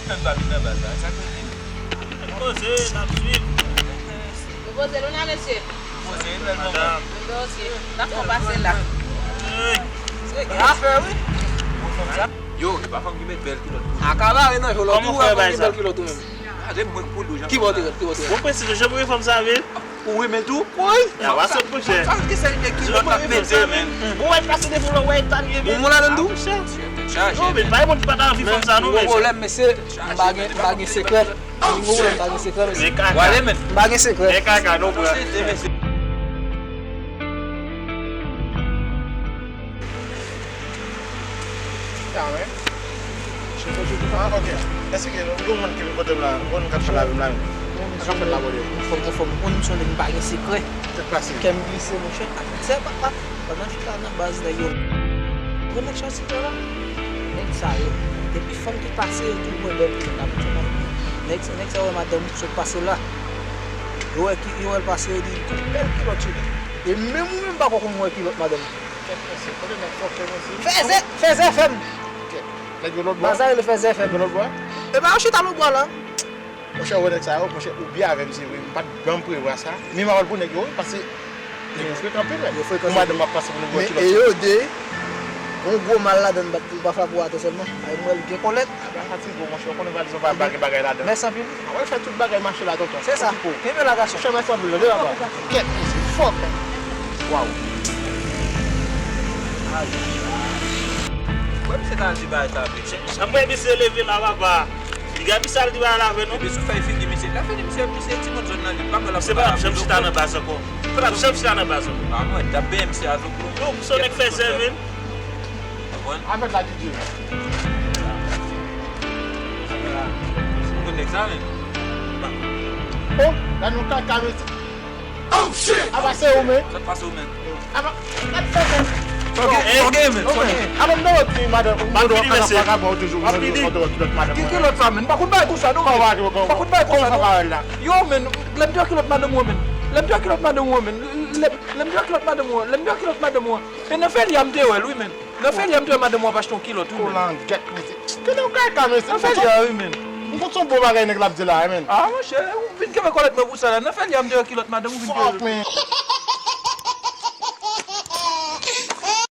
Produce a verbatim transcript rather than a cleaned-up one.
Fè m pa vin nan baz la, sa k rete m? Poze, n ap swiv. Nou poze nou la, mesye. Poze, bèl manman. Madanm. Poze, n ap fè w pase la. Hey. Se gen afè, wi. Yo, e pa fanm ki met bèl kilòt tou. A kabare nan jòl ou tou, wè fanm ki bèl kilòt ou menm. Gade mwen k pou dou jan. Ki bò te rèd, ki bò te rèd? Bon, prensip, jan pou fè fanm sa vin. Ou renmen tou? Woy! Ya, w a sot, monchè. Fanm ki sèl de kilòt k ap mete, men. Bon, wè, pase devan w, wè, eta l ye, men. Bon, moun ladan tou? Monchè. Tèt chaje, non, men, men pa yon moun ki pa ta anvi fanm sa, non, men. Gwo pwoblèm, mesye. M pa gen, m pa gen sekrè. Gwo pwoblèm, m pa gen sekrè, mesye. Men kaka. Wale, men. M pa gen sekrè. Men kaka, non, bro. Sa, men. Ah, ok. Èske gen yon moun ki vin kote m la, yon moun k ap pale avè m la, men? Sa k ap fèt la, bòdè? Fò m, fò m, fò m konn, m se yon nèg m pa gen sekrè. Tèt pase. Kè m glise, monchè. Sa pa, pa, pandan chita nan baz nèg yo. Gwo nèg chita la. Nèg sa yo. Depi fanm ki pase yo tou wè bèl kilòt la, monchè. Nèg, nèg sa wè madanm sot pase la. Yo wè ki, yo wè l pase, yo di, "Kote bèl kilòt chita?" E menm ou menm pa ko konn wè kilòt madanm. Fèzè, Fèzè F M. Nèg yo lòt bò. Baz la rele Fèzè F M. Nèg yo lòt bò. E pa yo chita lòt bò la. Monchè, wè nèg sa yo, monchè, ou byen avè m, se vre. M pa t janm prevwa sa. Men m ap al pou nèg yo, wi, paske nèg yo frekan anpil, wi. Yo frekan. Pou madanm ap pase pou nèg yo kilòt. Men e yo de, gon gwo mal ladan l, bat pou l pa frape w atè sèlman. Ay, m wè l gen kòlèt. Aba fatige w, monchè, ou konnen valiz ou pa gen bagay ladan. Mèsi anpil. A wè, fè tout bagay mache la, tonton. Se sa. Kenbe la, gason. Monchè, mèsi anpil, tande, papa. Kèt, mesye, fòk. Waw. Wè, misye ta di bagay sa vre. Jan m wè misye leve la, papa. Piga misye al di bagay la vre, non. Epi sou fèy figi misye. Lè fini, misye, misye timoun zòn nan, li pa pè l ap. Misye pa t ap janm chita nan baz ankò. Li pa t ap janm chita nan baz ankò. A mwen, t ap benyen misye a zoklo. Non, misye nèg fè sèvil. Konprann? Avèk la di Dye. Ou konn nèg sa, men? Oh, la nou kaka, mesye. Oh, shit! Aba se ou, men. Sa k pase ou, men? Aba, gad sa, men. Fò gen, fò gen, men. Aba, m nan wè ti madanm, m nan wè vagabon toujou, m nan wè kilòt madanm. Ki kilòt sa, men? M pa konn bagay konsa, non, men. M pa konn bagay konsa, non. Yo, men, lè m te wè kilòt madanm ou, men. Lè m te wè kilòt madanm ou, men. Lè, lè m te wè kilòt madanm ou, lè m te wè kilòt madanm ou. E nan Felya m te wè l, wi, men. Nan Felya m te wè madanm ou ap achte yon kilòt, wi, men. Kolangèt, mesye. Kè nou kaka, mesye. Nan Felya, wi, men. M konn se yon bon bagay nèg la ap di la, wi, men. A, monchè, ou vin kenbe kòlèt mwen pou sa la. Nan Felya m te wè kilòt madanm ou vin kenbe. Fuck, man.